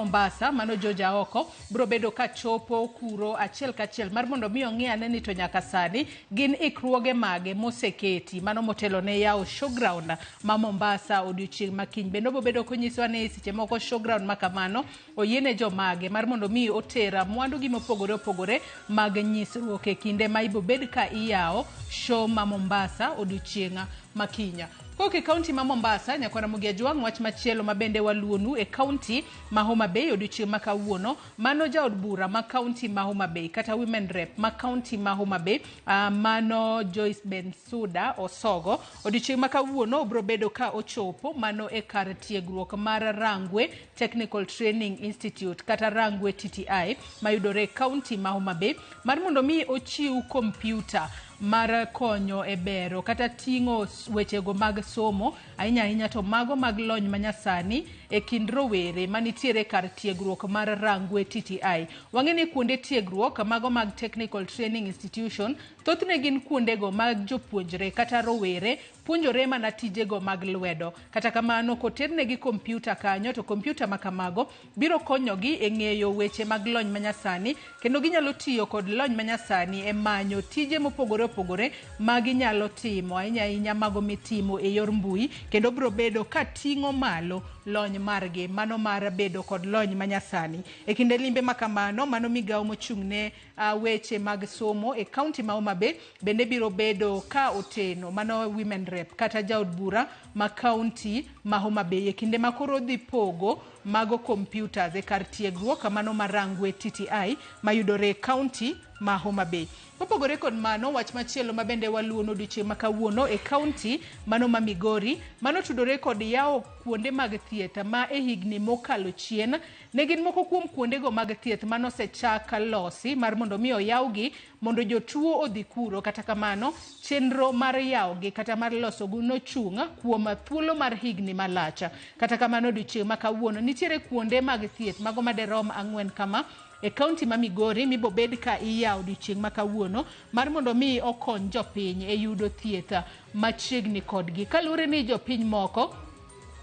Mombasa mano George Aoko biro bedo ka chopo kuro achiel kachiel mar mondo mi ong'i ane ni to nyaka sani gin ikruoge mage moseketi mano motelo ne yawo showground ma Mombasa odiochieng' ma kiny. Bende obiro bedo konyisowa ni seche moko showground ma kamano oyiene jomage mar mondo mi oter mwandu gi mopogore opogore mag nyisruok e kinde ma ibobed ka iyawo show ma Mombasa odiochieng' ma kiny. Kowuok e kaunti ma Mombasa, Nyakwar Ramogi Ajwang', wach machielo ma bende waluonu e kaunti ma Homa Bay odiochieng' ma kawuono, mano jaod bura ma kaunti ma Homa Bay kata Women Rep ma kaunti ma Homa Bay, mano Joyce Bensuda Osogo, odiochieng' ma kawuono obiro bedo ka ochopo mano e kar tiegruok mar Rangwe Technical Training Institute kata Rangwe TTI mayudore e kaunti ma Homa Bay mar mondo mi ochiw kompyuta mar konyo e bero kata ting'o wechego mag somo ahinya ahinya to mago mag lony manyasani e kind rowere manitiere kar tiegruok mar Rangwe TTI. Wang'e ni kuonde tiegruok mago mag Technical Training Institution thothne gin kuondego mag jopuonjre kata rowere puonjore mana tijego mag lwedo. Kata kamano koternegi kompyuta kanyo to kompyuta ma kamago biro konyogi e ng'eyo weche mag lony manyasani kendo ginyalo tiyo kod lony manyasani e manyo tije mopogore opogore ma ginyalo timo ahinya ahinya mago mitimo e yor mbui kendo biro bedo ka ting'o malo lony margi mano mar bedo kod lony manyasani. E kinde limbe ma kamano mano migawo mochung' ne weche mag somo e kaunti ma Homa Bay bende biro bedo ka oteno mano Women Rep kata jaod bura ma kaunti ma Homa Bay e kinde ma koro dhi pogo mago computers e kar tiegruok mano mar Rangwe TTI mayudore e kaunti ma Homa Bay. Kopogore kod mano, wach machielo ma bende waluono odiochieng' ma kawuono e kaunti mano ma Migori, mano tudore kod yawo kuonde mag thieth ma e higni mokalo chien ne gin moko kuom kuondego mag thieth manosechak losi mar mondo mi oyawgi mondo jotuo odhi kuro. Kata kamano, chenro mar yawogi kata mar losogi nochung' kuom thuolo mar higni malach. Kata kamano, odiochieng' ma kawuono nitiere kuonde mag thieth mago maderom 4 kama e kaunti ma Migori mibobed ka iyawo odiochieng' ma kawuono mar mondo mi okony jopiny e yudo thieth machiegni kodgi. Kaluwore ni jopiny moko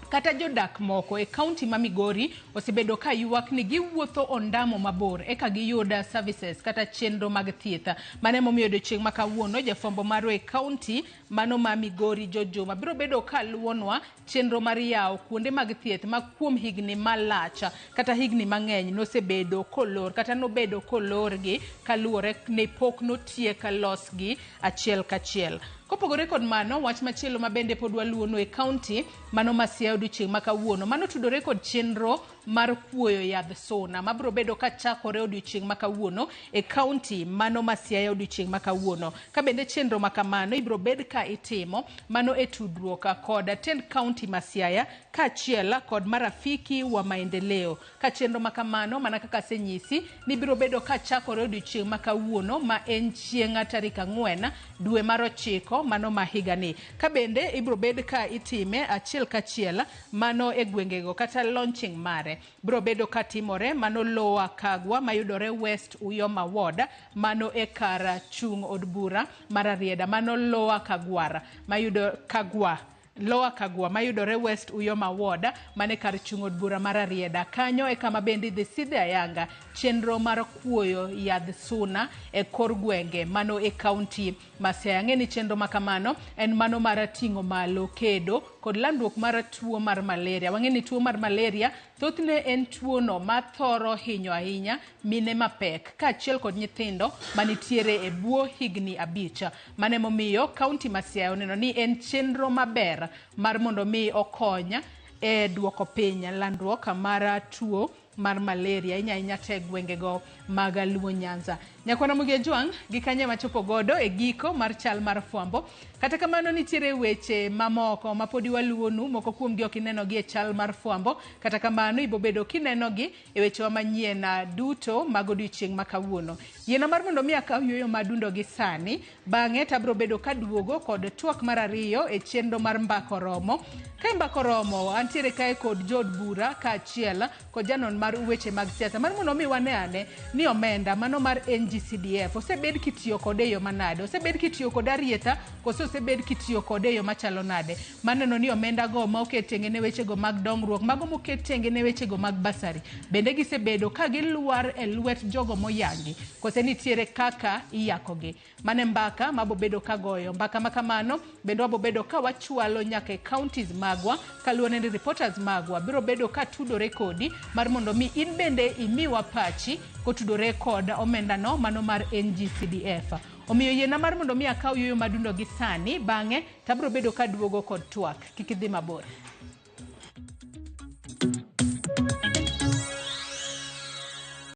kata jodak moko e kaunti ma Migori osebedo ka ywak ni giwuotho ondamo mabor eka giyud services kata chenro mag thieth. Mano emomiyo odiochieng' ma kawuono jafwambo marwa e kaunti mano ma Migori George Juma biro bedo ka luwonwa chenro mar yawo kuonde mag thieth ma kuom higni malach kata higni mang'eny nosebedo kolor kata nobedo kolorgi kaluwore ni pok notiek losgi achiel kachiel. Kopogore kod mano, wach machielo ma bende pod waluwono e kaunti mano ma Siaya odiochieng' ma kawuono, mano tudore kod chenro mar kuoyo yadh suna mabiro bedo ka chakore odiochieng' ma kawuono e kaunti mano ma Siaya odiochieng' ma kawuono. Ka bende chenro ma kamano ibiro bed ka itimo mano e tudruok kod tend kaunti ma Siaya kaachiel kod Marafiki wa Maendeleo. Ka chenro ma kamano mana kaka asenyisi ni biro bedo ka chakore odiochieng' ma kawuono ma en chieng' tarik 4 dwe mar 9 mano ma higani. Ka bende ibiro bed ka itime achiel kachiel mano e gwengego kata launching mare biro bedo ka timore mano Lower Kagwa mayudore West Uyoma Ward mano e kar chung' od bura mar Rarieda mano Lower Kagwar mayudo Kagwa Lower Kagwa mayudore West Uyoma Ward mane kar chung' od bura mar Rarieda. Kanyo e kama bende idhi sidhe ayanga chenro mar kuoyo yadh suna e kor gwenge mano e kaunti ma Siaya. Ang'e ni chenro ma kamano en mano mar ting'o malo kedo kod landruok mar tuo mar malaria. Wang'e ni tuo mar malaria thothne en tuono ma thoro hinyo ahinya mine mapek kaachiel kod nyithindo manitiere e bwo higni 5. Mano emomiyo kaunti ma Siaya oneno ni en chenro maber mar mondo mi okony e duoko piny landruok mar tuo mar malaria ahinya ahinya te gwengego mag Luo Nyanza. Nyakwar Ramogi Ajwang' gi kanye machopo godo e giko mar chal mar fwambo. Kata kamano nitiere weche mamoko ma podi waluwonu, moko kuomgi ok inenogi e chal mar fwambo. Kata kamano ibobedo kinenogi e wechewa manyien duto mag odiochieng' ma kawuono. Yiena mar mondo mi akaw yueyo madundo gi sani, bang'e to abiro bedo kaduogo kod twak mar 2 e chenro mar Mbaka Oromo. Ka Mbaka Oromo, antiere kae kod jood bura kaachiel kod janon mag mar weche mag siasa mar mondo mi wane ane ni omenda mano mar NGCDF osebed kitiyo kode e yo manade, osebed kitiyo kode arietha koso osebed kitiyo kode e yo machalo nade. Maneno ni omenda go ma oket tenge ne wechego mag dongruok, mago moket tenge ne wechego mag basari, bende gisebedo ka gilwar e lwet jogo moyangi kose nitiere kaka iyakogi. Mane mbaka mabobedo kagoyo mbaka makamano bende wabobedo ka wachwalo nyaka e counties magwa kaluwore ni reporters magwa biro bedo ka tudore kodi mar mondo mi in bende imiwa pachi kotudore kod omendano mano mar NGCDF. Omiyo yiena mar mondo mi akaw yueyo madundo gi sani, bang'e tabiro bedo ka duogo kod twak. Kik idhi mabor.